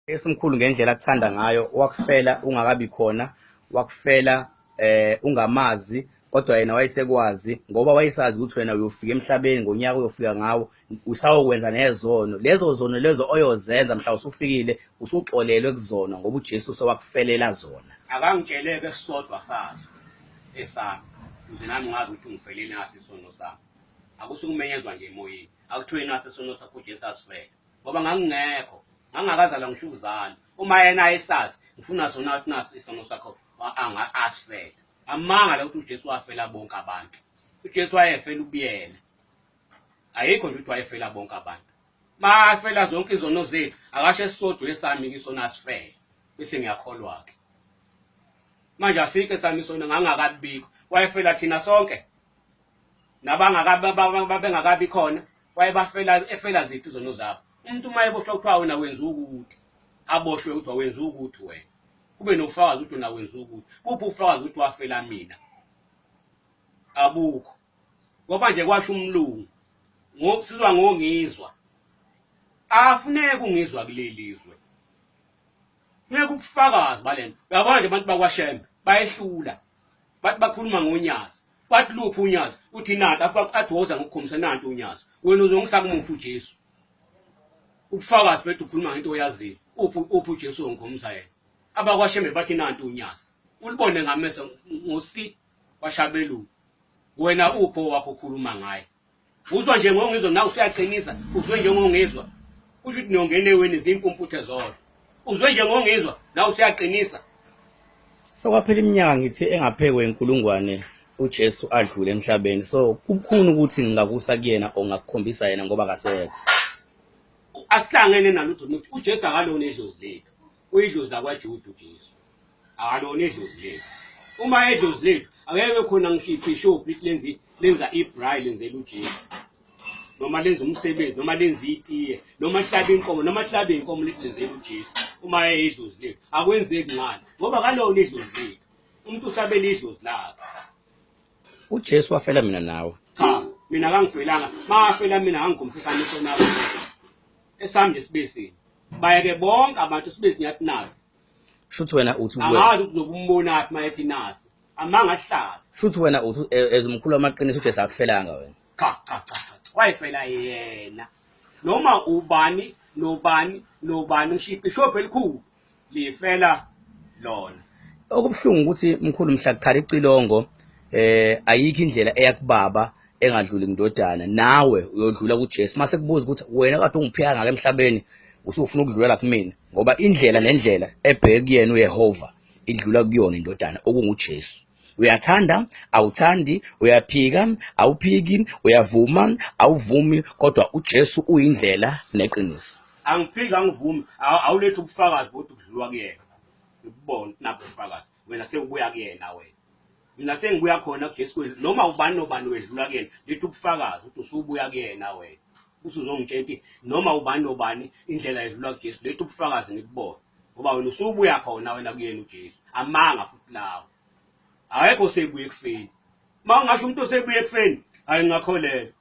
Esimkhulu ngendlela akuthanda ngayo, wakufela ungakabi khona, wakufela ungamazi, kodwa yena wayesekwazi ngoba wayesazi ukuthi wena uyofika emhlabeni ngonyaka uyofika ngawo, usawokwenza nezono. Lezo zono lezo oyozenza mhla usufikile usuxolelwe kuzona ngoba uJesu sewakufelela zona. Akangitsheleke esisodwa sazo esami, ukuze nami ngazi ukuthi ungifelele nasi isono sami. Akusukumenyezwa nje emoyeni, akuthiwe nasi isono sakho uJesu asifele. Ngoba ngangingekho, ngangingakazalwa ngisho ukuzalwa. Uma yena ayesazi, ngifuna sona ukuthi nasi isono sakho asifele. Amanga la ukuthi uJesu wafela bonke abantu. uJesu wayefela ubuyena. Ayikho nje ukuthi wayefela bonke abantu. Mafela zonke izono zethu, akasho esisodwa esami isono asifele. Bese ngiyakholwa ke. Manje asikho esami isono ngangakabikho. Wayefela thina sonke. Nabangakabi khona wayebafela efela ziphi izono zabo. Umuntu uma eboshwa kuthiwa wena wenza ukuthi, aboshwe kuthiwa wenza ukuthi wena. Kube nobufakazi ukuthi wena wenza ukuthi. Kuphi ubufakazi ukuthi wafela mina? Abukho. Ngoba nje kwasho umlungu, ngokusizwa ngongizwa. Afuneki ungizwa kuleli zwe. Funeka ubufakazi balento. Uyabona nje abantu bakwaShembe bayehlula. Bathi bakhuluma ngonyazi. Bathi luphi unyazi? Uthi nanti, athi woza ngokukhombisa nanti unyazi. Wena uzongisa kumuphi uJesu? Ubufakazi bethu ukhuluma ngento oyaziyo. Uphi uJesu ongikhombisa yena? AbakwaShembe bathi nanti unyazi. Ulibone ngamehlo ngosi washabelu. Wena upho wakho ukhuluma ngaye. Uzwa nje ngongizwa nawe usuyaqinisa, uzwe nje ngongizwa. Kusho ukuthi niyongena eweni zimpumputhe zodwa. Uzwe nje ngongizwa nawe usuyaqinisa. Sekwaphela iminyaka ngithi engaphekwe inkulungwane uJesu adlule emhlabeni, so kubukhuni ukuthi ngingakusa kuyena or ngakukhombisa yena ngoba akasekho. Asihlangene nalutho ukuthi uJesu akalona idlozi lethu. Uyidlozi lakwaJuda uJesu. Akalona idlozi lethu. Uma idlozi lethu akeke khona ngisho ibishop lithi lenza ibraai lenzela uJesu. Noma lenza umsebenzi, noma lenza itiye, noma hlabe inkomo, noma hlabe inkomo lithi lenzela uJesu. Uma eyidlozi lethu akwenzeki ngani? Ngoba kalona idlozi lethu. Umuntu uhlabela idlozi lakhe. uJesu wafela mina nawe. Cha, mina kangifelanga. Mafela mina ngangikhombisa isona esami nje sibesini. Bayeke bonke abantu sibesi ngiyathi nasi. Shuthi wena uthi angazi ukuthi uzokumbonaphi mayethi nasi. Amanga ahlaza. Shuthi wena uthi ezumkhulu amaqiniso uJesu akufelanga wena. Cha cha cha cha. Wayefela yena. Noma ubani nobani nobani ngisho ibishop elikhulu lifela lona. Okubuhlungu ukuthi mkhulu mhla kukhala icilongo ayikho indlela eyakubaba engadluli kundodana, nawe uyodlula kuJesu. Mase kubuza ukuthi wena kade ungiphika ngake emhlabeni usufuna ukudlula lapha kumina, ngoba indlela nendlela ebheke kuyena uYehova idlula kuyona indodana okunguJesu. Uyathanda awuthandi, uyaphika awuphiki, uyavuma awuvumi, kodwa uJesu uyindlela neqiniso. Angiphiki angivumi, awulethe ubufakazi bokuthi kudlulwa kuyena. Ngibone nabo ubufakazi, wena sewubuya kuyena wena. Mina sengibuya khona kuJesu kwethu, noma ubani nobani wedlula kuyena, letha ubufakazi ukuthi usubuya kuyena wena. Usuzongitshela ukuthi noma ubani nobani indlela edlula kuJesu, letha ubufakazi ngikubone. Ngoba wena usubuya khona wena kuyena uJesu. Amanga futhi lawo. Akekho osebuye ekufeni. Uma ungasho umuntu osebuye ekufeni, hayi ngingakholelwa.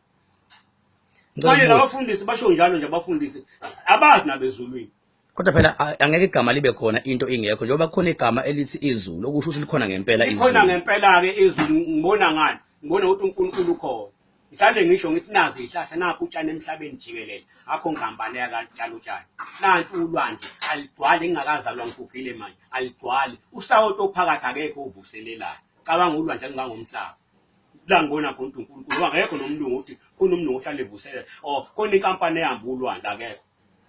Manje nabafundisi basho njalo nje, abafundisi abazi nabezulwini. Kodwa phela angeke igama libe khona into ingekho, njengoba kukhona igama elithi izulu, okusho ukuthi likhona ngempela izulu. Likhona ngempela-ke izulu, ngibona ngani? Ngibona ukuthi uNkulunkulu ukhona. Ngihlale ngisho ngithi nazi izihlahla, nakho utshani emhlabeni jikelele, akho nkampani eyakatshala utshani. Nanti ulwandle aligcwali, ngingakazalwa ngigugile manje, aligcwali. Usawoti ophakathi akekho ovuselelayo. Cabanga ulwandle lungangomhlaba. La ngibona khona ukuthi uNkulunkulu, ngoba akekho nomlungu ukuthi khona umlungu ohlale evuselela, or khona inkampani ehamba ulwandle, akekho.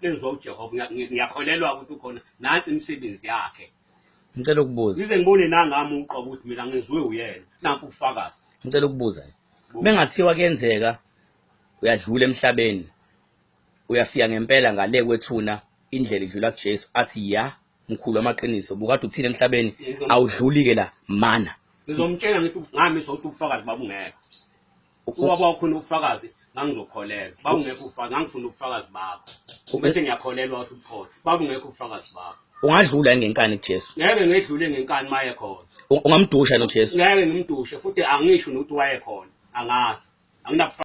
Lenziwa uJehova, ngiyakholelwa ukuthi ukhona, nansi imisebenzi yakhe. Ngicela ukubuza. Ngize ngibone nangami uqobo ukuthi mina ngenziwe uyena, nampu ubufakazi. Ngicela ukubuza. Bengathiwa kuyenzeka uyadlula emhlabeni, uyafika ngempela ngale kwethuna, indlela idlula kuJesu, athi ya mkhulu amaqiniso, bukade uthini emhlabeni, awudluli ke la mana. Ngizomtshela ngithi ngami sokuthi ubufakazi babungekho. Ubaba wakhona ubufakazi ngangizokholelwa, babungekho ubufakazi, ngangifuna ubufakazi bakho. Bese ngiyakholelwa ukuthi ubukhona, babungekho ubufakazi bakho. Ungadlula ngenkani kuJesu? Ngeke ngedlule ngenkani maye khona. Ungamdusha noJesu? Ngeke ngimdushe, futhi angisho nokuthi wayekhona, angazi. Anginabufakazi.